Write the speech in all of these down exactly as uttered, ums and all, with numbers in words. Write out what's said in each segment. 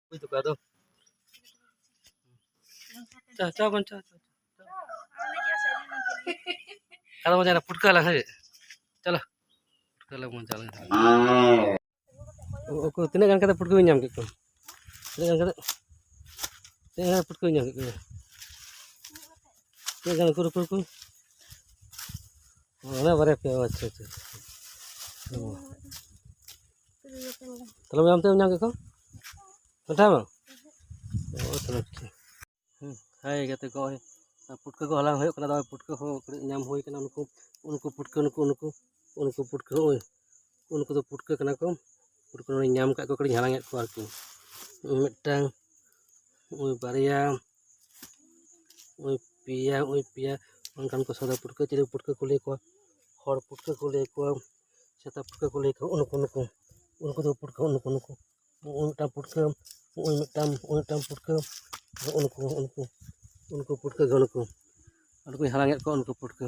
ᱵᱩᱡᱽ ᱛᱟᱠᱚ ᱟᱫᱚ᱾ ᱪᱟ, ᱪᱟ ᱵᱚᱱ ᱪᱟ, ᱪᱟ, ᱪᱟ᱾ ᱟᱫᱚ ᱵᱚᱱ ᱪᱟᱞᱟᱜᱼᱟ ᱯᱩᱴᱠᱟᱹ ᱦᱟᱞᱟᱝ, ᱦᱮᱸ? ᱪᱚᱞᱚ, ᱯᱩᱴᱠᱟᱹ ᱦᱟᱞᱟᱝ ᱵᱚᱱ ᱪᱟᱞᱟᱜᱼᱟ᱾ ᱚ, ᱚᱠᱚᱭ, ᱛᱤᱱᱟᱹᱜ ᱜᱟᱱ ᱠᱟᱛᱮ ᱯᱩᱴᱠᱟᱹ ᱵᱤᱱ ᱧᱟᱢ ᱠᱮᱫ ᱠᱚᱣᱟ? ᱛᱤᱱᱟᱹᱜ ᱜᱟᱱ ᱠᱟᱛᱮ, ᱛᱤᱱᱟᱹᱜ ᱜᱟᱱ ᱯᱩᱴᱠᱟᱹ ᱵᱤᱱ ᱧᱟᱢ ᱠᱮᱫ ᱠᱚᱣᱟ? ᱛᱤᱱᱟᱹᱜ ᱜᱟᱱ ᱩᱠᱩᱨ, ᱩᱠᱩᱨ, ᱩᱠᱩᱨ? ᱚ, ᱚᱱᱟ ᱵᱟᱨᱭᱟ ᱯᱮᱭᱟ, ᱟᱪᱪᱷᱟ, ᱟᱪᱪᱷᱟ, ᱟᱪᱪᱷᱟ᱾ ᱚ᱾ ᱛᱟᱦᱞᱮ ᱟᱢ ᱛᱮᱢ ᱧᱟᱢ ᱠᱮᱫ ᱠᱚᱣᱟ? ᱢᱤᱫᱴᱟᱝ ᱦᱚᱸ ᱵᱟᱝ? ᱚ, ᱛᱟᱦᱞᱮ ᱴᱷᱤᱠ᱾ ᱦᱩᱸ, ᱦᱟᱭ ᱜᱟᱛᱮ ᱠᱚ, ᱱᱚᱜᱼᱚᱭ ᱯᱩᱴᱠᱟᱹ ᱠᱚ ᱦᱟᱞᱟᱝ ᱦᱩᱭᱩᱜ ᱠᱟᱱᱟ᱾ ᱱᱚᱜᱼᱚᱭ ᱯᱩᱴᱠᱟᱹ ᱦᱚᱸ ᱠᱟᱹᱴᱤᱡ ᱧᱟᱢ ᱦᱩᱭ ᱠᱟᱱᱟ᱾ ᱩᱱᱠᱩ, ᱩᱱᱠᱩ ᱯᱩᱴᱠᱟᱹ, ᱱᱩᱠᱩ, ᱩᱱᱠᱩ, ᱩᱱᱠᱩ ᱯᱩᱴᱠᱟᱹ, ᱳᱭ, ᱩᱱᱠᱩ ᱫᱚ ᱯᱩᱴᱠᱟᱹ ᱠᱟᱱᱟ ᱠᱚ᱾ ᱯᱩᱴᱠᱟᱹ ᱱᱚᱰᱮᱧ ᱧᱟᱢ ᱠᱟᱜ ᱠᱚᱣᱟ, ᱠᱟᱹᱴᱤᱡ ᱦᱟᱞᱟᱝ ᱮᱫ ᱠᱚᱣᱟ ᱟᱨᱠᱤ᱾ ᱳᱭ ᱢᱤᱫᱴᱟᱝ, ᱳᱭ ᱵᱟᱨᱭᱟ, ᱳᱭ ᱯᱮᱭᱟ, ᱳᱭ ᱯᱮᱭᱟ᱾ ᱚᱱᱠᱟᱱ ᱠᱚ ᱥᱟᱫᱟ ᱯᱩᱴᱠᱟᱹ, ᱪᱤᱞᱤ ᱯᱩᱴᱠᱟᱹ ᱠᱚ ᱞᱟᱹᱭ ᱠᱚᱣᱟ, ᱦᱚᱲ ᱯᱩᱴᱠᱟᱹ ᱠᱚ ᱞᱟᱹᱭ ᱠᱚᱣᱟ, ᱥᱮᱛᱟ ᱯᱩᱴᱠᱟᱹ ᱠᱚ ᱞᱟᱹᱭ ᱠᱚᱣᱟ, ᱩᱱᱠᱩ, ᱱᱩᱠᱩ, ᱩᱱᱠᱩ ᱫᱚ ᱯᱩᱴᱠᱟᱹ, ᱩᱱᱠᱩ, ᱱᱩᱠᱩ᱾ ᱱᱚᱜᱼᱚᱭ ᱢᱤᱫᱴᱟᱝ ᱯᱩᱴᱠᱟᱹ, ᱱᱚᱜᱼᱚᱭ ᱢᱤᱫᱴᱟᱝ, ᱱᱚᱜᱼᱚᱭ ᱢᱤᱫᱴᱟᱝ ᱯᱩᱴᱠᱟᱹ, ᱱᱩᱠᱩ, ᱱᱩᱠᱩ, ᱩᱱᱠᱩ ᱯᱩᱴᱠᱟᱹ ᱜᱮ ᱱᱩᱠᱩ᱾ ᱟᱨ ᱠᱚᱧ ᱦᱟᱞᱟᱝ ᱮᱫ ᱠᱚᱣᱟ ᱩᱱᱠᱩ ᱯᱩᱴᱠᱟᱹ᱾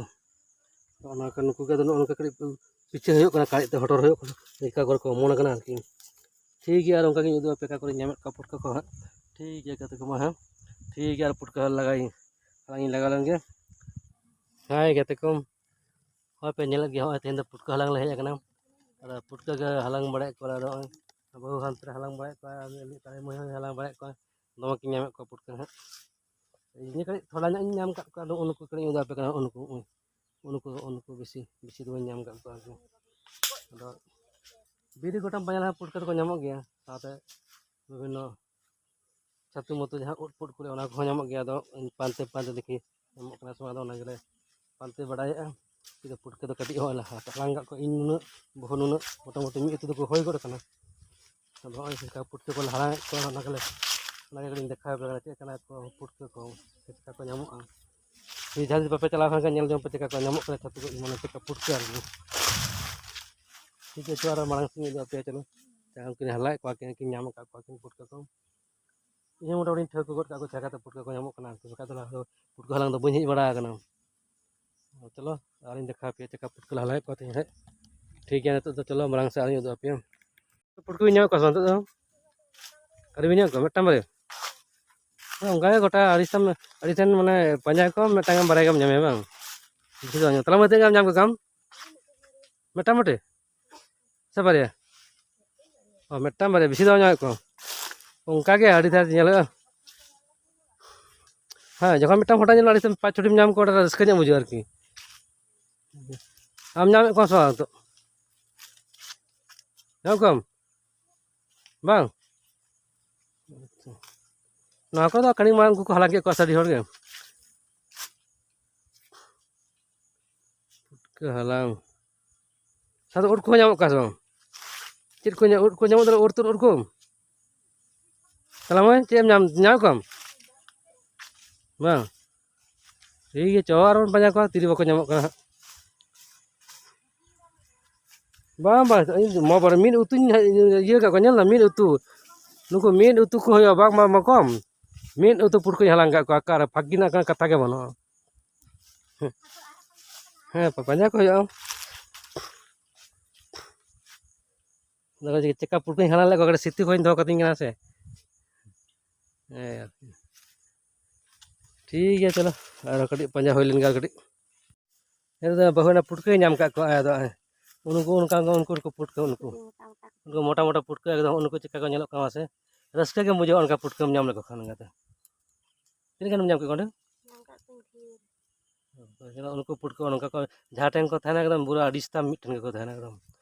ᱱᱚᱜᱼᱚ ᱱᱚᱣᱟ ᱠᱚ, ᱱᱩᱠᱩ ᱜᱮ ᱟᱫᱚ ᱱᱚᱜᱼᱚ ᱱᱚᱝᱠᱟ ᱠᱟᱹᱴᱤᱡ ᱯᱤᱪᱷᱟᱹ ᱦᱩᱭᱩᱜ ᱠᱟᱱᱟ, ᱠᱟᱲᱮᱡ ᱛᱮ ᱦᱚᱴᱚᱨ ᱦᱩᱭᱩᱜ ᱠᱟᱱᱟ, ᱚᱠᱟ ᱠᱚᱨᱮ ᱠᱚ ᱚᱢᱚᱱ ᱟᱠᱟᱱᱟ ᱟᱨᱠᱤ᱾ ᱴᱷᱤᱠ ᱜᱮᱭᱟ, ᱟᱨ ᱚᱱᱠᱟ ᱜᱤᱧ ᱩᱫᱩᱜ ᱟᱯᱮ ᱠᱟ ᱠᱚᱨᱮᱧ ᱧᱟᱢᱮᱫ ᱠᱚᱣᱟ ᱯᱩᱴᱠᱟᱹ ᱠᱚ ᱦᱟᱸᱜ᱾ ᱴᱷᱤᱠ ᱜᱮᱭᱟ ᱜᱟᱛᱮ ᱠᱚ, ᱢᱟ ᱦᱟᱸᱜ, ᱴᱷᱤᱠ ᱜᱮᱭᱟ, ᱟᱨ ᱯᱩᱴᱠᱟᱹ ᱦᱟᱞᱟᱝ ᱞᱟᱜᱟᱭ, ᱦᱟᱞᱟᱝ ᱤᱧ ᱞᱟᱜᱟ ᱞᱮᱱ ᱜᱮ᱾ ᱦᱟᱭ ᱜᱟᱛᱮ ᱠᱚ, ᱦᱚᱸᱜᱼᱚᱭ ᱯᱮ ᱧᱮᱞᱮᱫ ᱜᱮᱭᱟ, ᱦᱚᱸᱜᱼᱚᱭ ᱛᱮᱦᱮᱧ ᱫᱚ ᱯᱩᱴᱠᱟᱹ ᱦᱟᱞᱟᱝ ᱞᱮ ᱦᱮᱡ ᱟᱠᱟᱱᱟ᱾ ᱟᱫᱚ ᱯᱩᱴᱠᱟᱹ ᱜᱮ ᱦᱟᱞᱟᱝ ᱵᱟᱲᱟᱭᱮᱫ ᱠᱚᱣᱟ ᱞᱮ᱾ ᱟᱫᱚ ᱱᱚᱜᱼᱚᱭ ᱵᱟᱹᱦᱩ ᱦᱟᱱᱛᱮ ᱨᱮ ᱦᱟᱞᱟᱝ ᱵᱟᱲᱟᱭᱮᱫ ᱠᱚᱣᱟ, ᱟᱨ ᱢᱤᱫ ᱛᱟᱞᱮ ᱢᱟᱹᱭ ᱦᱚᱸᱭ ᱦᱟᱞᱟᱝ ᱵᱟᱲᱟᱭᱮᱫ ᱠᱚᱣᱟ᱾ ᱫᱚᱢᱮ ᱠᱤᱱ ᱧᱟᱢᱮᱫ ᱠᱚᱣᱟ ᱯᱩᱴᱠᱟᱹ ᱦᱟᱸᱜ᱾ ᱤᱧ ᱠᱟᱹᱴᱤᱡ ᱛᱷᱚᱲᱟ ᱧᱚᱜ ᱤᱧ ᱧᱟᱢ ᱟᱠᱟᱫ ᱠᱚᱣᱟ, ᱟᱫᱚ ᱩᱱᱠᱩ ᱠᱟᱹᱴᱤᱡ ᱤᱧ ᱩᱫᱩᱜ ᱟᱯᱮ ᱠᱟᱱᱟ, ᱩᱱᱠᱩ, ᱩᱱᱠᱩ, ᱩᱱᱠᱩ ᱵᱮᱥᱤ, ᱵᱮᱥᱤ ᱫᱚ ᱵᱟᱹᱧ ᱧᱟᱢ ᱟᱠᱟᱫ ᱠᱚᱣᱟ ᱟᱨᱠᱤ᱾ ᱟᱫᱚ ᱵᱤᱨ ᱨᱮ ᱜᱚᱴᱟᱢ ᱯᱟᱸᱡᱟ ᱞᱮᱠᱷᱟᱱ ᱯᱩᱴᱠᱟᱹ ᱫᱚᱠᱚ ᱧᱟᱢᱚᱜ ᱜᱮᱭᱟ, ᱥᱟᱶᱛᱮ ᱵᱤᱵᱷᱤᱱᱱᱚ ᱪᱷᱟᱹᱛᱩ ᱢᱟᱹᱛᱩ ᱡᱟᱦᱟᱸ ᱩᱫ ᱯᱩᱴ ᱠᱚᱨᱮ, ᱚᱱᱟ ᱠᱚᱦᱚᱸ ᱧᱟᱢᱚᱜ ᱜᱮᱭᱟ᱾ ᱟᱫᱚ ᱯᱟᱱᱛᱮ ᱯᱟᱱᱛᱮ ᱫᱮᱠᱷᱤ ᱧᱟᱢᱚᱜ ᱠᱟᱱᱟ ᱥᱮ ᱵᱟᱝ, ᱟᱫᱚ ᱚᱱᱟ ᱜᱮᱞᱮ ᱯᱟᱱᱛᱮ ᱵᱟᱲᱟᱭᱮᱫᱼᱟ᱾ ᱠᱤᱱᱛᱩ ᱯᱩᱴᱠᱟᱹ ᱫᱚ ᱠᱟᱹᱴᱤᱡ ᱦᱚᱸ ᱦᱟᱞᱟᱝ ᱟᱠᱟᱫ ᱠᱚᱣᱟ ᱤᱧ ᱱᱩᱱᱟᱹᱜ, ᱵᱟᱹᱦᱩ ᱱᱩᱱᱟᱹᱜ, ᱢᱚᱴᱟᱢᱩᱴᱤ ᱢᱤᱫ ᱩᱛᱩ ᱫᱚᱠᱚ ᱦᱩᱭ ᱜᱚᱫ ᱟᱠᱟᱱᱟ᱾ ᱟᱫᱚ ᱱᱚᱜᱼᱚᱭ ᱪᱮᱫ ᱞᱮᱠᱟ ᱯᱩᱴᱠᱟᱹ ᱠᱚᱞᱮ ᱦᱟᱞᱟᱝᱮᱫ ᱠᱚᱣᱟ, ᱚᱱᱟ ᱜᱮᱞᱮ, ᱚᱱᱟ ᱜᱮ ᱠᱟᱹᱴᱤᱡ ᱤᱧ ᱫᱮᱠᱷᱟᱣ ᱟᱯᱮ ᱠᱟᱱᱟ, ᱪᱮᱫ ᱠᱟᱱᱟ ᱠᱚ ᱯᱩᱴᱠᱟᱹ ᱠᱚ, ᱪᱮᱫ ᱞᱮᱠᱟ ᱠᱚ ᱧᱟᱢᱚᱜᱼᱟ᱾ ᱡᱩᱫᱤ ᱡᱟᱦᱟᱸ ᱛᱤᱥ ᱵᱟᱯᱮ ᱪᱟᱞᱟᱣ ᱠᱷᱟᱱ ᱧᱮᱞ ᱡᱚᱝ ᱯᱮ, ᱪᱮᱫ ᱞᱮᱠᱟ ᱠᱚ ᱧᱟᱢᱚᱜ ᱠᱟᱱᱟ ᱪᱷᱟᱹᱛᱩ ᱠᱚ, ᱢᱟᱱᱮ ᱪᱮᱫ ᱞᱮᱠᱟ ᱯᱩᱴᱠᱟᱹ ᱟᱨᱠᱤ᱾ ᱴᱷᱤᱠ ᱟᱪᱷᱮ, ᱟᱨᱚ ᱢᱟᱲᱟᱝ ᱥᱮᱫ ᱤᱧ ᱩᱫᱩᱜ ᱟᱯᱮᱭᱟ, ᱪᱚᱞᱚ᱾ ᱡᱟᱦᱟᱸ ᱩᱱᱠᱤᱱ ᱦᱟᱞᱟᱭᱮᱫ ᱠᱚᱣᱟ ᱠᱤᱱ, ᱠᱤᱱ ᱧᱟᱢ ᱟᱠᱟᱫ ᱠᱚᱣᱟ ᱠᱤᱱ ᱯᱩᱴᱠᱟᱹ ᱠᱚ᱾ ᱤᱧ ᱦᱚᱸ ᱢᱚᱴᱟᱢᱩᱴᱤᱧ ᱴᱷᱟᱹᱣᱠᱟᱹ ᱜᱚᱫ ᱠᱟᱜ ᱠᱚᱣᱟ, ᱪᱮᱫ ᱞᱮᱠᱟᱛᱮ ᱯᱩᱴᱠᱟᱹ ᱠᱚ ᱧᱟᱢᱚᱜ ᱠᱟᱱᱟ ᱟᱨᱠᱤ, ᱵᱟᱠᱷᱟᱡ ᱫᱚ ᱞᱟᱦᱟ ᱫᱚ ᱯᱩᱴᱠᱟᱹ ᱦᱟᱞᱟᱝ ᱫᱚ ᱵᱟᱹᱧ ᱦᱮᱡ ᱵᱟᱲᱟ ᱟᱠᱟᱱᱟ᱾ ᱪᱚᱞᱚ, ᱟᱨᱤᱧ ᱫᱮᱠᱷᱟᱣ ᱟᱯᱮᱭᱟ ᱪᱮᱫ ᱞᱮᱠᱟ ᱯᱩᱴᱠᱟᱹ ᱞᱮ ᱦᱟᱞᱟᱝᱮᱫ ᱠᱚᱣᱟ ᱛᱮᱦᱮᱧ ᱦᱟᱸᱜ᱾ ᱴᱷᱤᱠ ᱜᱮᱭᱟ, ᱱᱤᱛᱚᱜ ᱫᱚ ᱪᱚᱞᱚ ᱢᱟᱲᱟᱝ ᱥᱮᱫ ᱟᱨᱤᱧ ᱩᱫᱩᱜ ᱟᱯᱮᱭᱟ᱾ ᱯᱩᱴᱠᱟᱹ ᱵᱤᱱ ᱧᱟᱢᱮᱫ ᱠᱚᱣᱟ ᱥᱮ ᱵᱟᱝ ᱱᱤᱛᱚᱜ ᱫᱚ? ᱟᱹᱰᱤ ᱵᱤᱱ ᱧᱟᱢ ᱠᱚᱣᱟ ᱢᱤᱫᱴᱟᱝ ᱵᱟᱨᱭᱟ? ᱦᱮᱸ, ᱚᱱᱠᱟ ᱜᱮ ᱜᱚᱴᱟ ᱟᱹᱰᱤ ᱥᱟᱢ-, ᱟᱹᱰᱤ ᱴᱷᱮᱱ ᱢᱟᱱᱮ ᱯᱟᱸᱡᱟ ᱠᱚᱢ, ᱢᱤᱫᱴᱟᱝ ᱜᱟᱱ ᱵᱟᱨᱭᱟ ᱜᱮᱢ ᱧᱟᱢᱮᱭᱟ ᱵᱟᱝ? ᱵᱮᱥᱤ ᱫᱚ ᱵᱟᱝ ᱧᱟᱢᱚᱜ᱾ ᱛᱟᱦᱞᱮ ᱢᱟᱹᱭ ᱛᱤᱱᱟᱹᱜ ᱜᱟᱱ ᱧᱟᱢ ᱠᱮᱫ ᱠᱚᱣᱟᱢ? ᱢᱤᱫᱴᱟᱝ ᱵᱩᱴᱤ? ᱥᱮ ᱵᱟᱨᱭᱟ? ᱚ, ᱢᱤᱫᱴᱟᱝ ᱵᱟᱨᱭᱟ, ᱵᱮᱥᱤ ᱫᱚ ᱵᱟᱝ ᱧᱟᱢᱮᱫ ᱠᱚᱣᱟ᱾ ᱚᱱᱠᱟ ᱜᱮ ᱟᱹᱰᱤ ᱰᱷᱮᱨ ᱧᱮᱞᱚᱜᱼᱟ᱾ ᱦᱮᱸ, ᱡᱚᱠᱷᱚᱱ ᱢᱤᱫᱴᱟᱝ ᱯᱷᱳᱴᱳ ᱧᱮᱞᱚᱜᱼᱟ, ᱟᱹᱰᱤ ᱯᱟᱸᱪ ᱪᱷᱚᱴᱤᱢ ᱧᱟᱢ ᱠᱚᱣᱟ, ᱚᱸᱰᱮ ᱨᱟᱹᱥᱠᱟᱹ ᱧᱚᱜ ᱵᱩᱡᱷᱟᱹᱜᱼᱟ ᱟᱨᱠᱤ᱾ ᱟᱢ ᱧᱟᱢᱮᱫ ᱠᱚᱣᱟᱢ ᱥᱮ ᱵᱟᱝ ᱱᱤᱛᱚᱜ? ᱧᱟᱢ ᱠᱚᱣᱟᱢ? ᱵᱟᱝ? ᱟᱪᱪᱷᱟ᱾ ᱱᱚᱣᱟ ᱠᱚᱫᱚ ᱠᱟᱹᱴᱤᱡ ᱢᱟᱲᱟᱝ ᱩᱱᱠᱩ ᱠᱚ ᱦᱟᱞᱟᱝ ᱠᱮᱫ ᱠᱚᱣᱟ ᱥᱮ ᱟᱹᱰᱤ ᱦᱚᱲ ᱜᱮ᱾ ᱯᱩᱴᱠᱟᱹ ᱦᱟᱞᱟᱝ᱾ ᱥᱟᱶᱛᱮ ᱩᱫ ᱠᱚᱦᱚᱸ ᱧᱟᱢᱚᱜ ᱠᱟᱱᱟ ᱥᱮ ᱵᱟᱝ? ᱪᱮᱫ ᱠᱚ ᱧᱟ-, ᱩᱫ ᱠᱚ ᱧᱟᱢᱚᱜ ᱠᱟᱱᱟ, ᱩᱫ ᱛᱩᱫ ᱩᱫ ᱠᱚ? ᱛᱟᱦᱞᱮ ᱢᱟᱹᱭ, ᱪᱮᱫ ᱮᱢ ᱧᱟᱢ, ᱧᱟᱢ ᱠᱚᱣᱟᱢ? ᱵᱟᱝ? ᱴᱷᱤᱠ ᱜᱮᱭᱟ, ᱪᱚ ᱟᱨ ᱵᱚᱱ ᱯᱟᱸᱡᱟ ᱠᱚᱣᱟ, ᱛᱤᱨᱮ ᱵᱟᱠᱚ ᱧᱟᱢᱚᱜ ᱠᱟᱱᱟ ᱦᱟᱸᱜ᱾ ᱵᱟᱝ, ᱵᱟᱝ, ᱤᱧ ᱢᱟ ᱵᱟᱨ ᱢᱤᱫ ᱩᱛᱩᱧ ᱤᱭᱟᱹ ᱠᱟᱜ ᱠᱚᱣᱟ, ᱧᱮᱞ ᱫᱟ, ᱢᱤᱫ ᱩᱛᱩ᱾ ᱱᱩᱠᱩ ᱢᱤᱫ ᱩᱛᱩ ᱠᱚ ᱦᱩᱭᱩᱜᱼᱟ, ᱵᱟᱝ, ᱵᱟᱝ, ᱵᱟᱝ ᱠᱚᱢ᱾ ᱢᱤᱫ ᱩᱛᱩ ᱯᱩᱴᱠᱟᱹᱧ ᱦᱟᱞᱟᱝ ᱠᱟᱜ ᱠᱚᱣᱟ, ᱚᱠᱟᱨᱮ ᱯᱷᱟᱹᱠᱤ ᱨᱮᱱᱟᱜ ᱠᱳᱱᱳ ᱠᱟᱛᱷᱟ ᱜᱮ ᱵᱟᱹᱱᱩᱜᱼᱟ᱾ ᱦᱮᱸ, ᱯᱟ-, ᱯᱟᱸᱡᱟ ᱠᱚ ᱦᱩᱭᱩᱜᱼᱟ᱾ ᱫᱟᱫᱟ ᱪᱮᱠᱟ ᱯᱩᱴᱠᱟᱹᱧ ᱦᱟᱞᱟᱝ ᱞᱮᱫ ᱠᱚᱣᱟ, ᱠᱟᱹᱴᱤᱡ ᱥᱤᱨᱛᱤ ᱠᱚᱧ ᱫᱚᱦᱚ ᱠᱟᱛᱤᱧ ᱠᱟᱱᱟ ᱥᱮ᱾ ᱦᱮᱸ, ᱟᱨᱠᱤ᱾ ᱴᱷᱤᱠ ᱜᱮᱭᱟ, ᱪᱚᱞᱚ, ᱟᱨᱚ ᱠᱟᱹᱴᱤᱡ ᱯᱟᱸᱡᱟ ᱦᱩᱭ ᱞᱮᱱ ᱜᱮ ᱟᱨ ᱠᱟᱹᱴᱤᱡ᱾ ᱱᱤᱛᱚᱜ ᱫᱚ ᱵᱟᱹᱦᱩ ᱚᱱᱟ ᱯᱩᱴᱠᱟᱹᱭ ᱧᱟᱢ ᱠᱟᱜ ᱠᱚᱣᱟ, ᱟᱫᱚ ᱩᱱᱠᱩ ᱚᱱᱠᱟ, ᱩᱱᱠᱩ, ᱩᱱᱠᱩ ᱯᱩᱴᱠᱟᱹ, ᱩᱱᱠᱩ᱾ ᱩᱱᱠᱩ ᱢᱚᱴᱟ ᱢᱚᱴᱟ ᱯᱩᱴᱠᱟᱹ, ᱮᱠᱫᱚᱢ ᱩᱱᱠᱩ ᱪᱮᱫᱠᱟ ᱠᱚ ᱧᱮᱞᱚᱜ ᱠᱟᱱᱟ ᱢᱟᱥᱮ? ᱨᱟᱹᱥᱠᱟᱹ ᱜᱮᱢ ᱵᱩᱡᱷᱟᱹᱣᱟ ᱚᱱᱠᱟ ᱯᱩᱴᱠᱟᱹᱢ ᱧᱟᱢ ᱞᱮᱠᱚ ᱠᱷᱟᱱ ᱜᱮ᱾ ᱛᱤᱱᱟᱹᱜ ᱜᱟᱱᱮᱢ ᱧᱟᱢ ᱠᱮᱫ ᱠᱚᱣᱟ ᱚᱸᱰᱮ? ᱧᱟᱢ ᱠᱟᱜ ᱠᱚᱣᱟᱹᱧ ᱰᱷᱮᱨ᱾ ᱩᱱᱠᱩ ᱯᱩᱴᱠᱟᱹ ᱚᱱᱠᱟ ᱠᱚ, ᱡᱟᱦᱟᱸ ᱴᱷᱮᱱ ᱠᱚ ᱛᱟᱦᱮᱱᱟ, ᱮᱠᱫᱚᱢ ᱯᱩᱨᱟᱹ ᱟᱹᱰᱤ ᱥᱮᱛᱟᱜ ᱢᱤᱫ ᱴᱷᱮᱱ ᱜᱮᱠᱚ ᱛᱟᱦᱮᱱᱟ, ᱮᱠᱫᱚᱢ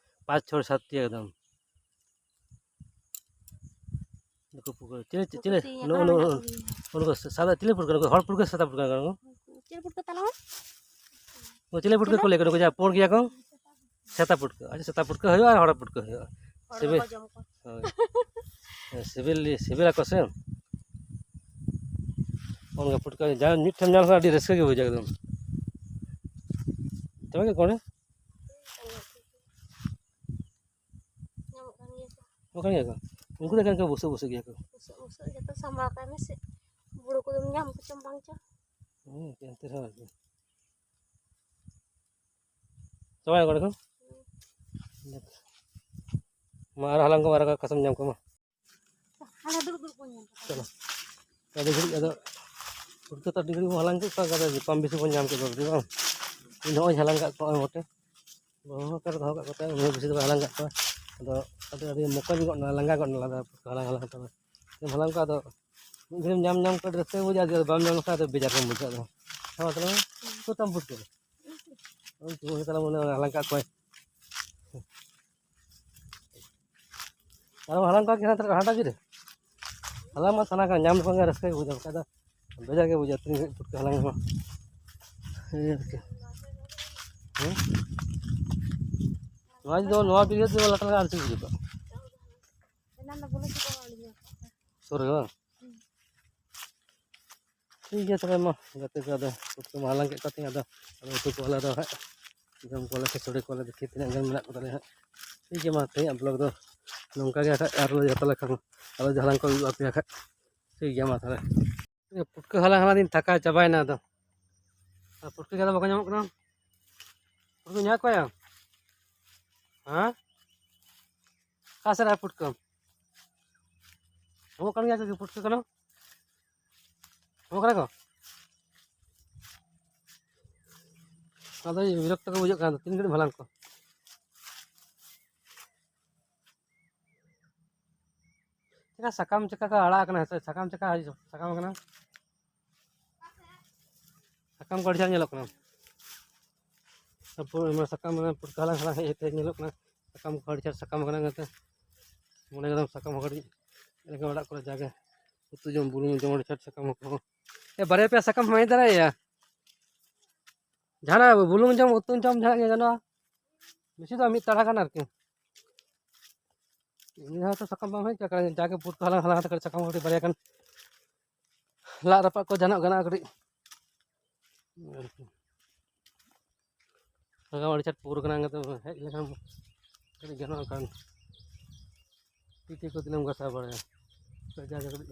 ᱯᱟᱸᱪ, ᱪᱷᱚᱭ, ᱥᱟᱛ ᱴᱤ ᱮᱠᱫᱚᱢ᱾ ᱱᱩᱠᱩ ᱯᱩᱴᱠᱟᱹ, ᱪᱤᱞᱤ, ᱪᱤᱞᱤ? ᱱᱩᱠᱩ ᱛᱤᱧ ᱱᱩᱜᱼᱩ, ᱟᱠᱟᱱ ᱱᱩᱜᱼᱩ, ᱢᱮᱱᱟᱜ ᱠᱚᱜᱮᱭᱟ᱾ ᱩᱱᱠᱩ ᱥᱟᱫᱟ ᱪᱤᱞᱤ ᱯᱩᱴᱠᱟᱹ? ᱱᱩᱠᱩ ᱦᱚᱲ ᱯᱩᱴᱠᱟᱹ ᱥᱮ ᱥᱮᱛᱟ ᱯᱩᱴᱠᱟᱹ ᱠᱟᱱᱟ ᱠᱚ? ᱪᱤᱞᱤ ᱯᱩᱴᱠᱟᱹ ᱛᱟᱞᱟᱝ? ᱩᱱᱠᱩ ᱪᱤᱞᱤ ᱯᱩᱴᱠᱟᱹ ᱠᱚ ᱞᱟᱹᱭ ᱠᱚᱣᱟ? ᱱᱩᱠᱩ ᱡᱟᱦᱟᱸ ᱯᱩᱸᱰ ᱜᱮᱭᱟ ᱠᱚ? ᱥᱮᱛᱟ ᱯᱩᱴᱠᱟᱹ᱾ ᱟᱪᱪᱷᱟ, ᱥᱮᱛᱟ ᱯᱩᱴᱠᱟᱹ ᱦᱩᱭᱩᱜᱼᱟ ᱟᱨ ᱦᱚᱲ ᱯᱩᱴᱠᱟᱹ ᱦᱩᱭᱩᱜᱼᱟ᱾ ᱦᱚᱲ ᱥᱤᱵᱤᱞ, ᱜᱮᱠᱚ ᱡᱚᱢ ᱠᱚᱣᱟ᱾ ᱦᱳᱭ᱾ ᱦᱮᱸ, ᱥᱤᱵᱤᱞ, ᱥᱤᱵᱤᱞᱟᱠᱚ ᱥᱮ᱾ ᱚᱱᱠᱟ ᱯᱩᱴᱠᱟᱹ ᱡᱟᱦᱟᱸ ᱢᱤᱫ ᱴᱷᱮᱱ ᱧᱟᱢ ᱞᱮᱠᱷᱟᱱ ᱟᱹᱰᱤ ᱨᱟᱹᱥᱠᱟᱹ ᱜᱮ ᱵᱩᱡᱷᱟᱹᱜᱼᱟ ᱮᱠᱫᱚᱢ᱾ ᱛᱚᱵᱮ ᱜᱮ ᱠᱚᱲᱟ? ᱧᱟᱢᱚᱜ ᱠᱟᱱ ᱜᱮᱭᱟ ᱠᱚ᱾ ᱧᱟᱢᱚᱜ ᱠᱟᱱ ᱜᱮᱭᱟ ᱠᱚ? ᱩᱱᱠᱩ ᱫᱚ ᱮᱠᱮᱱ ᱠᱚ ᱵᱩᱥᱟᱹᱜ ᱵᱩᱥᱟᱹᱜ ᱜᱮᱭᱟ ᱠᱚ᱾ ᱵᱩᱥᱟᱹᱜ ᱵᱩᱥᱟᱹᱜ ᱡᱚᱛᱚ ᱥᱟᱢᱵᱟᱣ ᱠᱟᱭ ᱢᱮ ᱥᱮ᱾ ᱵᱩᱲᱩ ᱠᱚᱫᱚᱢ ᱧᱟᱢ ᱠᱚᱪᱚᱢ ᱵᱟᱝ ᱪᱚ᱾ ᱦᱮᱸ, ᱮᱱᱛᱮ ᱨᱮᱦᱚᱸ ᱟᱨᱠᱤ᱾ ᱪᱟᱵᱟᱭᱮᱱᱟ ᱠᱚ ᱚᱸᱰᱮ ᱠᱷᱚᱱ? ᱢᱟ ᱟᱨ ᱦᱟᱞᱟᱝ ᱠᱚᱢ, ᱟᱨ ᱚᱠᱟ ᱠᱟᱥᱮᱢ ᱧᱟᱢ ᱠᱚᱣᱟ ᱢᱟ᱾ ᱟᱫᱚ ᱫᱩᱲᱩᱵ ᱫᱩᱲᱩᱵ ᱵᱚᱱ ᱧᱮᱞ ᱠᱚᱣᱟ᱾ ᱟᱹᱰᱤ ᱜᱷᱟᱹᱲᱤᱡ ᱟᱫᱚ ᱯᱩᱴᱠᱟᱹ ᱛᱚ ᱟᱹᱰᱤ ᱜᱷᱟᱹᱲᱤᱡ ᱵᱚᱱ ᱦᱟᱞᱟᱝ ᱠᱮᱫ ᱠᱚᱣᱟ, ᱟᱫᱚ ᱠᱚᱢ ᱵᱮᱥᱤ ᱵᱚᱱ ᱧᱟᱢ ᱠᱮᱫ ᱠᱚᱣᱟ ᱵᱟᱝ? ᱤᱧ ᱱᱚᱜᱼᱚᱭ ᱦᱟᱞᱟᱝ ᱠᱟᱜ ᱠᱚᱣᱟ ᱱᱚᱜᱼᱚᱭ ᱢᱚᱴᱮ᱾ ᱵᱟᱹᱦᱩ ᱦᱚᱸ ᱚᱠᱟᱨᱮ ᱫᱚᱦᱚ ᱠᱟᱜ ᱠᱚ ᱛᱟᱦᱮᱸᱫ, ᱩᱱᱤ ᱦᱚᱸ ᱵᱮᱥᱤ ᱫᱚ ᱵᱟᱭ ᱦᱟᱞᱟᱝ ᱠᱟᱜ ᱠᱚᱣᱟ᱾ ᱟᱫᱚ ᱟᱹᱰᱤ, ᱟᱹᱰᱤ ᱢᱚᱠᱚᱧ ᱜᱚᱫ ᱱᱟ, ᱞᱟᱸᱜᱟ ᱜᱚᱫ ᱱᱟ, ᱟᱫᱚ ᱦᱟᱞᱟᱝ ᱦᱟᱞᱟᱝ ᱛᱮ᱾ ᱦᱟᱞᱟᱝ ᱠᱚᱣᱟ ᱟᱫᱚ ᱢᱤᱫ ᱜᱷᱟᱹᱲᱤᱡ ᱧᱟᱢ ᱧᱟᱢ ᱠᱚ ᱟᱹᱰᱤ ᱨᱟᱹᱥᱠᱟᱹ ᱵᱩᱡᱷᱟᱹᱜᱼᱟ, ᱟᱫᱚ ᱵᱟᱢ ᱧᱟᱢ ᱞᱮᱠᱷᱟᱱ ᱟᱹᱰᱤ ᱵᱮᱡᱟᱨ ᱜᱮᱢ ᱵᱩᱡᱷᱟᱹᱜᱼᱟ᱾ ᱟᱫᱚ ᱦᱮᱸ, ᱢᱟ ᱛᱟᱦᱞᱮ ᱢᱟ᱾ ᱩᱱᱠᱩ ᱛᱟᱢ ᱯᱩᱴᱠᱟᱹ᱾ ᱩᱱᱠᱩ ᱛᱟᱦᱞᱮ ᱢᱚᱱᱮ ᱦᱟᱞᱟᱝ ᱠᱟᱜ ᱠᱚᱣᱟᱭ᱾ ᱟᱨ ᱦᱟᱞᱟᱝ ᱠᱚᱣᱟ ᱠᱤ ᱦᱟᱱᱟ ᱛᱟᱨᱟ ᱦᱟᱴᱟᱜ ᱵᱤᱨ ᱨᱮ? ᱦᱟᱞᱟᱝ ᱢᱟ ᱥᱟᱱᱟ ᱠᱟᱱᱟ, ᱧᱟᱢ ᱞᱮᱠᱷᱟᱱ ᱜᱮ ᱨᱟᱹᱥᱠᱟᱹ ᱜᱮ ᱵᱩᱡᱷᱟᱹᱜᱼᱟ, ᱵᱟᱠᱷᱟᱡ ᱫᱚ ᱵᱮᱡᱟᱨ ᱜᱮ ᱵᱩᱡᱷᱟᱹᱜᱼᱟ, ᱛᱤᱱ ᱜᱷᱟᱹᱲᱤᱡ ᱯᱩᱴᱠᱟᱹ ᱦᱟᱞᱟᱝ ᱦᱚᱸ᱾ ᱦᱮᱸ ᱟᱨᱠᱤ᱾ ᱦᱮᱸ? ᱱᱚᱣᱟ ᱡᱩᱫᱤ ᱱᱚᱣᱟ ᱵᱤᱨ ᱨᱮ ᱞᱟᱴᱟ ᱞᱮᱠᱷᱟᱱ ᱟᱨ ᱪᱮᱫ ᱦᱩᱭᱩᱜᱼᱟ? ᱮᱱᱟᱱ ᱫᱚ ᱵᱚᱞᱚ ᱪᱟᱵᱟ ᱟᱹᱞᱤᱧᱟ᱾ ᱥᱩᱨ ᱨᱮ ᱵᱟᱝ? ᱦᱩᱸ᱾ ᱴᱷᱤᱠ ᱜᱮᱭᱟ ᱛᱚᱵᱮ ᱢᱟ, ᱜᱟᱛᱮ ᱠᱚ, ᱟᱫᱚ ᱯᱩᱴᱠᱟᱹ ᱢᱟ ᱦᱟᱞᱟᱝ ᱠᱮᱫ ᱠᱚᱣᱟ ᱛᱤᱧ, ᱟᱫᱚ, ᱟᱫᱚ ᱩᱛᱩ ᱠᱚᱣᱟᱞᱮ ᱟᱫᱚ ᱦᱟᱸᱜ, ᱡᱚᱢ ᱠᱚᱣᱟᱞᱮ, ᱠᱷᱤᱪᱩᱲᱤ ᱠᱚᱣᱟᱞᱮ, ᱫᱮᱠᱷᱤ ᱛᱤᱱᱟᱹᱜ ᱜᱟᱱ ᱢᱮᱱᱟᱜ ᱠᱚ ᱛᱟᱞᱮᱭᱟ ᱦᱟᱸᱜ᱾ ᱴᱷᱤᱠ ᱜᱮᱭᱟ ᱢᱟ, ᱛᱮᱦᱮᱧᱟᱜ vlog ᱫᱚ ᱱᱚᱝᱠᱟ ᱜᱮ ᱦᱟᱸᱜ, ᱟᱨᱚ ᱡᱚᱛᱚ ᱞᱮᱠᱷᱟᱱ ᱟᱨᱚ ᱡᱟᱦᱟᱸ ᱠᱚ ᱦᱩᱭᱩᱜᱼᱟ ᱟᱯᱮᱭᱟᱜ ᱦᱟᱸᱜ᱾ ᱴᱷᱤᱠ ᱜᱮᱭᱟ ᱢᱟ ᱛᱟᱦᱚᱞᱮ᱾ ᱯᱩᱴᱠᱟᱹ ᱦᱟᱞᱟᱝ ᱦᱟᱞᱟᱝ ᱫᱤᱱ ᱛᱷᱟᱠᱟ ᱪᱟᱵᱟᱭᱮᱱᱟ ᱟᱫᱚ᱾ ᱟᱨ ᱯᱩᱴᱠᱟᱹ ᱜᱮ ᱟᱫᱚ ᱵᱟᱠᱚ ᱧᱟᱢᱚᱜ ᱠᱟᱱᱟ᱾ ᱯᱩᱴᱠᱟᱹ ᱧᱟᱢ ᱠᱚᱣᱟ ᱭᱟ? ᱦᱮᱸ? ᱚᱠᱟ ᱥᱮᱫ ᱨᱮ ᱯᱩᱴᱠᱟᱹ? ᱧᱟᱢᱚᱜ ᱠᱟᱱ ᱜᱮᱭᱟ ᱠᱚ ᱯᱩᱴᱠᱟᱹ ᱠᱟᱱᱟ? ᱧᱟᱢᱚᱜ ᱠᱟᱱᱟ ᱠᱚ? ᱟᱫᱚ ᱵᱤᱨᱚᱠᱛᱚ ᱠᱚ ᱵᱩᱡᱷᱟᱹᱜ ᱠᱟᱱᱟ, ᱛᱤᱱ ᱜᱷᱟᱹᱲᱤᱡ ᱦᱟᱞᱟᱝ ᱠᱚ᱾ ᱪᱮᱠᱟ ᱥᱟᱠᱟᱢ ᱪᱮᱠᱟ ᱠᱚ ᱟᱲᱟᱜ ᱠᱟᱱᱟ, ᱦᱮᱸ ᱥᱮ? ᱥᱟᱠᱟᱢ ᱪᱮᱠᱟ ᱥᱟᱠᱟᱢ ᱠᱟᱱᱟ, ᱥᱟᱠᱟᱢ ᱠᱚ ᱟᱹᱰᱤ ᱪᱮᱦᱨᱟ ᱧᱮᱞᱚᱜ ᱠᱟᱱᱟ᱾ ᱛᱟᱨᱯᱚᱨ ᱚᱱᱟ ᱥᱟᱠᱟᱢ, ᱚᱱᱟ ᱯᱩᱴᱠᱟᱹ ᱦᱟᱞᱟᱝ, ᱦᱟᱞᱟᱝ ᱦᱮᱡ ᱦᱮᱡ ᱛᱮ ᱧᱮᱞᱚᱜ ᱠᱟᱱᱟ, ᱥᱟᱠᱟᱢ ᱠᱚ ᱟᱹᱰᱤ ᱪᱮᱦᱨᱟ ᱥᱟᱠᱟᱢ ᱠᱟᱱᱟ᱾ ᱚᱱᱟᱛᱮ ᱢᱚᱱᱮ ᱠᱮᱫᱟᱢ ᱥᱟᱠᱟᱢ ᱦᱚᱸ ᱠᱟᱹᱴᱤᱡ ᱚᱲᱟᱜ ᱠᱚᱨᱮ ᱡᱟᱜᱮ ᱩᱛᱩ ᱡᱚᱢ, ᱵᱩᱞᱩᱝ ᱡᱚᱢ ᱟᱹᱰᱤ ᱪᱮᱦᱨᱟ ᱥᱟᱠᱟᱢ ᱦᱚᱸ᱾ ᱮ, ᱵᱟᱨᱭᱟ ᱯᱮᱭᱟ ᱥᱟᱠᱟᱢ ᱦᱚᱸ ᱤᱫᱤ ᱫᱟᱲᱮᱭᱟᱜᱼᱟ᱾ ᱡᱟᱦᱟᱱᱟᱜ ᱵᱩᱞᱩᱝ ᱡᱚᱢ, ᱩᱛᱩ ᱡᱚᱢ, ᱡᱟᱦᱟᱱᱟᱜ ᱜᱮ ᱜᱟᱱᱚᱜᱼᱟ᱾ ᱵᱮᱥᱤ ᱫᱚ ᱢᱤᱫ ᱛᱟᱲᱟ ᱜᱟᱱ ᱟᱨᱠᱤ᱾ ᱤᱧ ᱦᱚᱸ ᱛᱚ ᱥᱟᱠᱟᱢ ᱵᱟᱝ ᱦᱮᱡ ᱠᱟᱱᱟ, ᱡᱟᱜᱮ ᱯᱩᱴᱠᱟᱹ ᱦᱟᱞᱟᱝ ᱦᱟᱞᱟᱝ ᱠᱟᱛᱮ ᱥᱟᱠᱟᱢ ᱠᱟᱹᱴᱤᱡ ᱵᱟᱨᱭᱟ ᱜᱟᱱ ᱞᱟᱜ ᱨᱟᱯᱟᱜ ᱠᱚ ᱡᱟᱦᱟᱱᱟᱜ ᱜᱟᱱᱚᱜᱼᱟ ᱠᱟᱹᱴᱤᱡ᱾ ᱥᱟᱠᱟᱢ ᱟᱹᱰᱤ ᱪᱟᱴ ᱯᱩᱨ ᱠᱟᱱᱟ, ᱦᱮᱡ ᱞᱮᱠᱷᱟᱱ ᱠᱟᱹᱴᱤᱡ ᱜᱟᱱᱚᱜᱼᱟ, ᱠᱟᱨᱚᱱ ᱛᱤ ᱛᱤ ᱠᱚ ᱛᱤᱱᱟᱹᱜ ᱮᱢ ᱜᱷᱟᱥᱟᱣ ᱵᱟᱲᱟᱭᱟ᱾ ᱡᱟᱜᱮ ᱠᱟᱹᱴᱤᱡ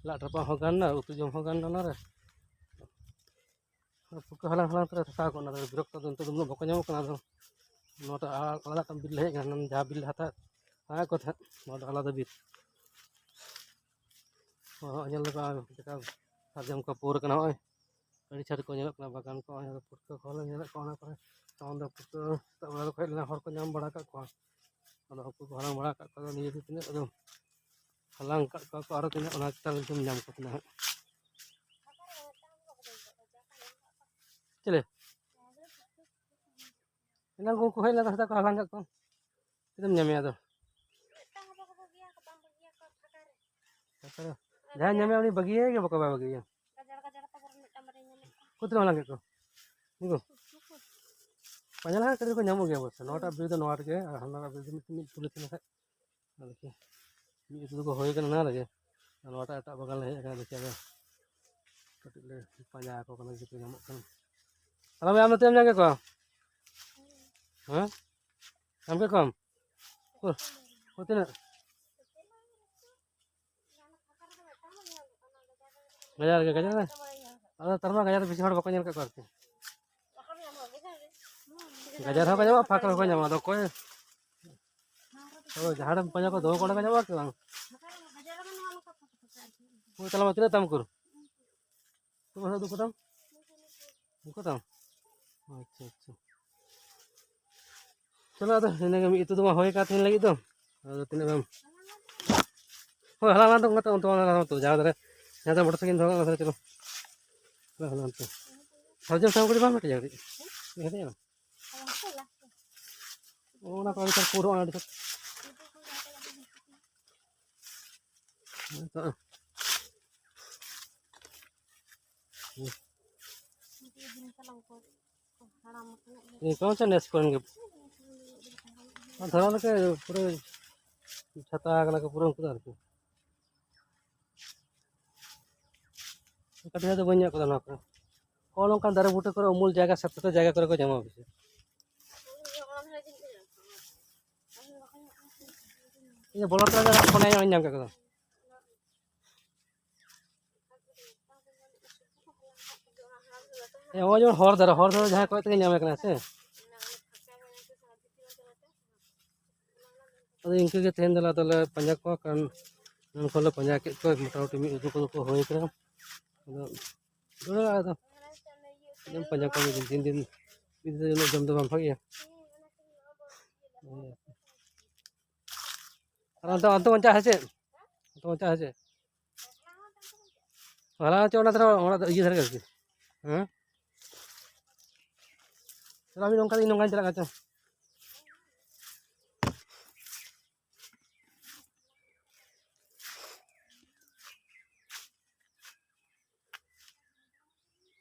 ᱞᱟᱜ ᱨᱟᱯᱟᱜ ᱦᱚᱸ ᱜᱟᱱ ᱮᱱᱟ, ᱩᱛᱩ ᱡᱚᱢ ᱦᱚᱸ ᱜᱟᱱ ᱮᱱᱟ ᱚᱱᱟᱨᱮ᱾ ᱯᱩᱴᱠᱟᱹ ᱦᱟᱞᱟᱝ ᱦᱟᱞᱟᱝ ᱛᱮᱞᱮ ᱛᱷᱟᱠᱟᱣ ᱠᱚᱜᱼᱟ, ᱚᱱᱟ ᱫᱚ ᱵᱤᱨᱚᱠᱛᱚ ᱫᱚ ᱱᱤᱛᱚᱜ ᱫᱚ ᱩᱱᱟᱹᱜ ᱵᱟᱠᱚ ᱧᱟᱢᱚᱜ ᱠᱟᱱᱟ᱾ ᱟᱫᱚ ᱱᱚᱣᱟᱴᱟᱜ ᱟᱞᱟᱫᱟ ᱢᱤᱫᱴᱟᱝ ᱵᱤᱨ ᱞᱮ ᱦᱮᱡ ᱠᱟᱱᱟ, ᱡᱟᱦᱟᱸ ᱵᱤᱨ ᱞᱮ ᱦᱟᱛᱟᱣ ᱠᱚ ᱛᱟᱦᱮᱸᱫ, ᱱᱚᱣᱟ ᱫᱚ ᱟᱞᱟᱫᱟ ᱵᱤᱨ᱾ ᱦᱚᱸ, ᱧᱮᱞ ᱞᱮᱠᱟ ᱪᱮᱫᱠᱟ ᱥᱟᱨᱡᱚᱢ ᱠᱚ ᱯᱩᱨ ᱠᱟᱱᱟ᱾ ᱦᱚᱸᱜᱼᱚᱭ ᱟᱹᱰᱤ ᱪᱷᱟᱹᱴ ᱠᱚ ᱧᱮᱞᱚᱜ ᱠᱟᱱᱟ ᱵᱟᱜᱟᱱ ᱠᱚ᱾ ᱦᱚᱸᱜᱼᱚᱭ ᱯᱩᱴᱠᱟᱹ ᱠᱚᱦᱚᱸ ᱞᱮ ᱧᱮᱞᱮᱫ ᱠᱚᱣᱟ ᱚᱱᱟ ᱠᱚᱨᱮ᱾ ᱛᱚᱠᱷᱚᱱ ᱫᱚ ᱯᱩᱴᱠᱟᱹ ᱥᱮᱛᱟᱜ ᱵᱮᱲᱟ ᱫᱚᱠᱚ ᱦᱮᱡ ᱞᱮᱱᱟ, ᱦᱚᱲ ᱠᱚ ᱧᱟᱢ ᱵᱟᱲᱟ ᱟᱠᱟᱫ ᱠᱚᱣᱟ᱾ ᱟᱫᱚ ᱦᱟᱹᱠᱩ ᱠᱚ ᱦᱟᱞᱟᱝ ᱵᱟᱲᱟ ᱟᱠᱟᱫ ᱠᱚᱣᱟ᱾ ᱱᱤᱭᱟᱹ ᱫᱚ ᱛᱤᱱᱟᱹᱜ ᱟᱫᱚ ᱦᱟᱞᱟᱝ ᱟᱠᱟᱫ ᱠᱚᱣᱟ ᱠᱚ, ᱟᱨᱚ ᱛᱤᱱᱟᱹᱜ ᱚᱱᱟ ᱪᱮᱛᱟᱱ ᱨᱮ ᱧᱟᱢ ᱠᱚ ᱛᱟᱦᱮᱱᱟ ᱦᱟᱸᱜ᱾ ᱪᱮᱞᱮ? ᱮᱱᱟᱝ ᱠᱚ ᱩᱱᱠᱩ ᱦᱮᱡ ᱞᱮᱱᱟ, ᱥᱮᱛᱟᱜ ᱠᱚ ᱦᱟᱞᱟᱝ ᱠᱟᱜ ᱠᱚ᱾ ᱛᱤᱱᱟᱹᱜ ᱮᱢ ᱧᱟᱢᱮᱭᱟ ᱟᱫᱚ? ᱢᱤᱫᱴᱟᱝ ᱦᱚᱸ ᱵᱟᱠᱚ ᱵᱟᱹᱜᱤᱭᱟ, ᱠᱚ ᱵᱟᱝ ᱵᱟᱹᱜᱤᱭᱟ ᱠᱚ ᱯᱷᱟᱸᱠᱟ ᱨᱮ᱾ ᱯᱷᱟᱸᱠᱟ ᱨᱮ? ᱡᱟᱦᱟᱸᱭ ᱧᱟᱢᱮᱭᱟ ᱩᱱᱤ ᱵᱟᱹᱜᱤᱭᱟᱭ ᱜᱮ ᱵᱟᱠᱚ ᱵᱟᱭ ᱵᱟᱹᱜᱤᱭᱟ᱾ ᱜᱟᱡᱟᱲ ᱜᱟᱡᱟᱲ ᱛᱮ ᱵᱚᱨᱚᱝ ᱢᱤᱫᱴᱟᱝ ᱵᱟᱨᱭᱟ ᱧᱟᱢᱚᱜ ᱠᱟᱱᱟ᱾ ᱠᱚ ᱛᱤᱱᱟᱹᱜ ᱦᱟᱞᱟᱝ ᱠᱮᱫ ᱠᱚ? ᱱᱩᱠᱩ? ᱯᱟᱸᱡᱟ ᱞᱮᱠᱷᱟᱱ ᱠᱟᱹᱴᱤᱡ ᱠᱚ ᱧᱟᱢᱚᱜ ᱜᱮᱭᱟ ᱚᱵᱚᱥᱥᱚ᱾ ᱱᱚᱣᱟᱴᱟᱜ ᱵᱤᱨ ᱫᱚ ᱱᱚᱣᱟ ᱨᱮᱜᱮ, ᱟᱨ ᱦᱟᱱᱟᱴᱟᱜ ᱵᱤᱨ ᱫᱚ ᱢᱤᱫ, ᱢᱤᱫ ᱯᱩᱞᱤ ᱛᱟᱦᱮᱸ ᱞᱮᱱ ᱠᱷᱟᱡ᱾ ᱟᱨ ᱫᱮᱠᱷᱤ, ᱢᱤᱫ ᱩᱛᱩ ᱫᱚᱠᱚ ᱦᱩᱭ ᱠᱟᱱᱟ ᱱᱚᱣᱟ ᱨᱮᱜᱮ᱾ ᱟᱨ ᱱᱚᱣᱟᱴᱟᱜ ᱮᱴᱟᱜ ᱵᱟᱜᱟᱱ ᱞᱮ ᱦᱮᱡ ᱟᱠᱟᱱᱟ, ᱫᱮᱠᱷᱤ ᱟᱫᱚ ᱠᱟᱹᱴᱤᱡ ᱞᱮ ᱯᱟᱸᱡᱟ ᱟᱠᱚ ᱠᱟᱱᱟ, ᱡᱩᱫᱤ ᱠᱚ ᱧᱟᱢᱚᱜ ᱠᱷᱟᱱ᱾ ᱛᱟᱦᱞᱮ ᱟᱢ ᱫᱚ ᱛᱤᱱᱟᱹᱜ ᱮᱢ ᱧᱟᱢ ᱠᱮᱫ ᱠᱚᱣᱟ? ᱦᱮᱸ? ᱧᱟᱢ ᱠᱮᱫ ᱠᱚᱣᱟᱢ? ᱩᱠᱩᱨ? ᱩᱠᱩᱨ ᱛᱤᱱᱟᱹᱜ? ᱜᱟᱡᱟᱲ ᱜᱮ, ᱜᱟᱡᱟᱲ ᱨᱮ? ᱟᱫᱚ ᱛᱟᱨ ᱢᱟ ᱜᱟᱡᱟᱲ ᱨᱮ ᱵᱮᱥᱤ ᱦᱚᱲ ᱵᱟᱠᱚ ᱧᱮᱞ ᱠᱟᱜ ᱠᱚᱣᱟ ᱟᱨᱠᱤ᱾ ᱜᱟᱡᱟᱲ ᱦᱚᱸᱠᱚ ᱧᱟᱢᱚᱜᱼᱟ, ᱯᱷᱟᱸᱠ ᱨᱮᱦᱚᱸ ᱠᱚ ᱧᱟᱢᱚᱜᱼᱟ᱾ ᱟᱫᱚ ᱚᱠᱚᱭ, ᱦᱳᱭ, ᱡᱟᱦᱟᱸ ᱨᱮᱢ ᱯᱟᱸᱡᱟ ᱠᱚᱣᱟ, ᱫᱚᱦᱚ ᱠᱚ ᱚᱸᱰᱮ ᱠᱚ ᱧᱟᱢᱚᱜᱼᱟ ᱠᱤ ᱵᱟᱝ? ᱦᱳᱭ, ᱛᱟᱦᱞᱮ ᱢᱟ ᱛᱤᱱᱟᱹᱜ ᱛᱟᱢ ᱩᱠᱩᱨ? ᱛᱚ ᱵᱟᱹᱱᱩᱜ ᱫᱚ ᱠᱚᱛᱟᱢ? ᱩᱱᱠᱩ ᱛᱟᱢ? ᱟᱪᱪᱷᱟ, ᱟᱪᱪᱷᱟ᱾ ᱪᱚᱞᱚ, ᱟᱫᱚ ᱤᱱᱟᱹᱜᱮ ᱢᱤᱫ ᱩᱛᱩ ᱫᱚ ᱢᱟ ᱦᱩᱭ ᱟᱠᱟᱱ ᱛᱤᱦᱤᱧ ᱞᱟᱹᱜᱤᱫ ᱫᱚ᱾ ᱟᱫᱚ ᱛᱤᱱᱟᱹᱜ ᱜᱟᱱ? ᱦᱳᱭ, ᱦᱟᱞᱟᱝ ᱦᱟᱞᱟᱝ ᱛᱮ ᱚᱱᱠᱟ ᱛᱮ ᱚᱱᱛᱮ ᱦᱟᱞᱟᱝ ᱦᱟᱞᱟᱝ ᱛᱮ, ᱡᱟᱦᱟᱸ ᱫᱷᱟᱨᱮ ᱢᱚᱴᱚᱨ ᱥᱟᱭᱠᱮᱞ ᱫᱚᱦᱚ ᱠᱟᱜ ᱢᱮ, ᱪᱚᱞᱚ᱾ ᱦᱟᱞᱟᱝ ᱦᱟᱞᱟᱝ ᱛᱮ᱾ ᱥᱟᱨᱡᱚᱢ ᱥᱟᱠᱟᱢ ᱠᱟᱹᱴᱤᱡ ᱵᱟᱝ ᱦᱟᱹᱴᱤᱧᱟ ᱠᱟᱹᱴᱤᱡ? ᱦᱮᱸ, ᱦᱮᱸ᱾ ᱚᱱᱟ ᱠᱚ ᱟᱹᱰᱤ ᱪᱟᱲ ᱯᱩᱨᱟᱹᱜᱼᱟ, ᱟᱹᱰᱤ ᱪᱟᱲ᱾ ᱦᱮᱸ ᱛᱚ᱾ ᱱᱤᱛᱚᱝ ᱪᱚ ᱱᱮᱥ ᱠᱚᱨᱮᱱ ᱜᱮ᱾ ᱫᱷᱚᱨᱚᱱ ᱨᱮᱜᱮ ᱯᱩᱨᱟᱹ ᱪᱷᱟᱛᱟ ᱠᱟᱱᱟ ᱠᱚ ᱯᱩᱨᱟᱹ ᱩᱱᱠᱩ ᱫᱚ ᱟᱨᱠᱤ᱾ ᱠᱟᱹᱴᱤᱡ ᱫᱚ ᱵᱟᱹᱧ ᱧᱚᱜ ᱠᱟᱫᱟ ᱱᱚᱣᱟ ᱠᱚ᱾ ᱦᱚᱸᱜᱼᱚ ᱱᱚᱝᱠᱟᱱ ᱫᱟᱨᱮ ᱵᱩᱴᱟᱹ ᱠᱚᱨᱮ, ᱩᱢᱩᱞ ᱡᱟᱭᱜᱟ, ᱥᱟᱯᱴᱟ ᱡᱟᱭᱜᱟ ᱠᱚᱨᱮ ᱠᱚ ᱧᱟᱢᱚᱜᱼᱟ ᱵᱮᱥᱤ᱾ ᱤᱧ ᱫᱚ ᱵᱚᱞᱚ ᱛᱚᱨᱟ ᱜᱮ ᱯᱷᱳᱱ ᱧᱟᱢ ᱠᱮᱫ ᱠᱚᱫᱚ᱾ ᱦᱮᱸ, ᱱᱚᱜᱼᱚᱭ ᱡᱮᱢᱚᱱ ᱦᱚᱨ ᱫᱷᱟᱨᱮ, ᱦᱚᱨ ᱫᱷᱟᱨᱮ ᱡᱟᱦᱟᱸᱭ ᱠᱚᱭᱚᱜ ᱛᱮᱜᱮ ᱧᱟᱢᱮ ᱠᱟᱱᱟ ᱥᱮ᱾ ᱟᱫᱚ ᱤᱱᱠᱟᱹ ᱜᱮ ᱛᱮᱦᱮᱧ ᱫᱚᱞᱮ ᱟᱫᱚᱞᱮ ᱯᱟᱸᱡᱟ ᱠᱚᱣᱟ, ᱠᱟᱨᱚᱱ ᱩᱱᱠᱩ ᱞᱮ ᱯᱟᱸᱡᱟ ᱠᱮᱫ ᱠᱚᱣᱟ, ᱢᱚᱴᱟᱢᱩᱴᱤ ᱢᱤᱫ ᱩᱛᱩ ᱠᱚᱫᱚ ᱠᱚ ᱦᱩᱭ ᱠᱟᱱᱟ᱾ ᱟᱫᱚ ᱫᱩᱲᱩᱵ ᱟᱫᱚ ᱡᱚᱢ ᱯᱟᱸᱡᱟ ᱠᱚᱣᱟ ᱢᱤᱫ ᱫᱤᱱ, ᱛᱤᱱ ᱫᱤᱱ ᱢᱤᱫ ᱫᱤᱱ ᱩᱱᱟᱹᱜ ᱡᱚᱢ ᱫᱚ ᱵᱟᱝ ᱵᱷᱟᱜᱮᱭᱟ᱾ ᱟᱨ ᱚᱱᱛᱮ, ᱚᱱᱛᱮ ᱵᱚᱱ ᱪᱟᱜᱼᱟ ᱥᱮ ᱪᱮᱫ? ᱚᱱᱛᱮ ᱵᱚᱱ ᱪᱟᱜᱼᱟ ᱥᱮ ᱪᱮᱫ? ᱦᱚᱞᱟ ᱦᱚᱪᱚ ᱚᱱᱟ ᱫᱷᱟᱨᱮ, ᱚᱲᱟᱜ ᱫᱚ ᱤᱭᱟᱹ ᱫᱷᱟᱨᱮ ᱜᱮ ᱟᱨᱠᱤ᱾ ᱦᱮᱸ? ᱪᱟᱞᱟᱜ ᱢᱮ, ᱱᱚᱝᱠᱟ ᱤᱧ ᱱᱚᱝᱠᱟᱧ ᱪᱟᱞᱟᱜ ᱠᱟᱱᱟ, ᱪᱚ᱾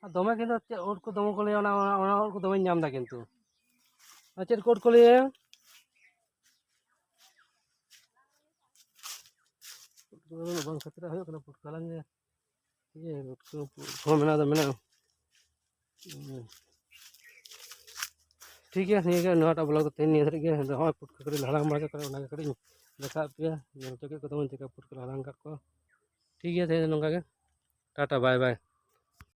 ᱟᱨ ᱫᱚᱢᱮ ᱠᱤᱱᱛᱩ ᱪᱮᱫ ᱩᱫ ᱠᱚ ᱫᱚᱢᱮ ᱠᱚ ᱞᱟᱹᱭᱟ, ᱚᱱᱟ, ᱚᱱᱟ, ᱚᱱᱟ ᱩᱫ ᱠᱚ ᱫᱚᱢᱮᱧ ᱧᱟᱢ ᱮᱫᱟ ᱠᱤᱱᱛᱩ᱾ ᱟᱨ ᱪᱮᱫ ᱠᱚ ᱩᱫ ᱠᱚ ᱞᱟᱹᱭᱟ? ᱩᱫ ᱠᱚ ᱫᱚ ᱩᱱᱟᱹᱜ ᱵᱟᱝ ᱠᱷᱟᱹᱛᱤᱨ ᱦᱩᱭᱩᱜ ᱠᱟᱱᱟ, ᱯᱩᱴᱠᱟᱹ ᱦᱟᱞᱟᱝ ᱜᱮ᱾ ᱤᱭᱟᱹ, ᱩᱫ ᱠᱚ, ᱩᱫ ᱠᱚᱦᱚᱸ ᱢᱮᱱᱟᱜ ᱫᱚ ᱢᱮᱱᱟᱜᱼᱟ᱾ ᱦᱩᱸ᱾ ᱴᱷᱤᱠ ᱜᱮᱭᱟ, ᱱᱤᱭᱟᱹ ᱜᱮ ᱱᱚᱣᱟᱴᱟᱜ vlog ᱫᱚ ᱛᱮᱦᱮᱧ ᱱᱤᱭᱟᱹ ᱫᱷᱟᱹᱨᱤᱡ ᱜᱮ᱾ ᱟᱫᱚ ᱦᱚᱸᱜᱼᱚᱭ ᱯᱩᱴᱠᱟᱹ ᱠᱟᱹᱴᱤᱡ ᱞᱮ ᱦᱟᱞᱟᱝ ᱵᱟᱲᱟ ᱠᱮᱫ ᱠᱚᱣᱟ, ᱚᱱᱟ ᱜᱮ ᱠᱟᱹᱴᱤᱡ ᱤᱧ ᱫᱮᱠᱷᱟᱣᱟᱫ ᱯᱮᱭᱟ, ᱧᱮᱞ ᱦᱚᱪᱚ ᱠᱮᱫ ᱠᱚ ᱛᱟᱵᱚᱱ ᱪᱮᱠᱟ ᱯᱩᱴᱠᱟᱹ ᱞᱮ ᱦᱟᱞᱟᱝ ᱟᱠᱟᱫ ᱠᱚᱣᱟ᱾ ᱴᱷᱤᱠ ᱜᱮᱭᱟ, ᱛᱮᱦᱮᱧ ᱫᱚ ᱱᱚᱝᱠᱟ ᱜᱮ, ᱴᱟᱴᱟ, ᱵᱟᱭ ᱵᱟᱭ᱾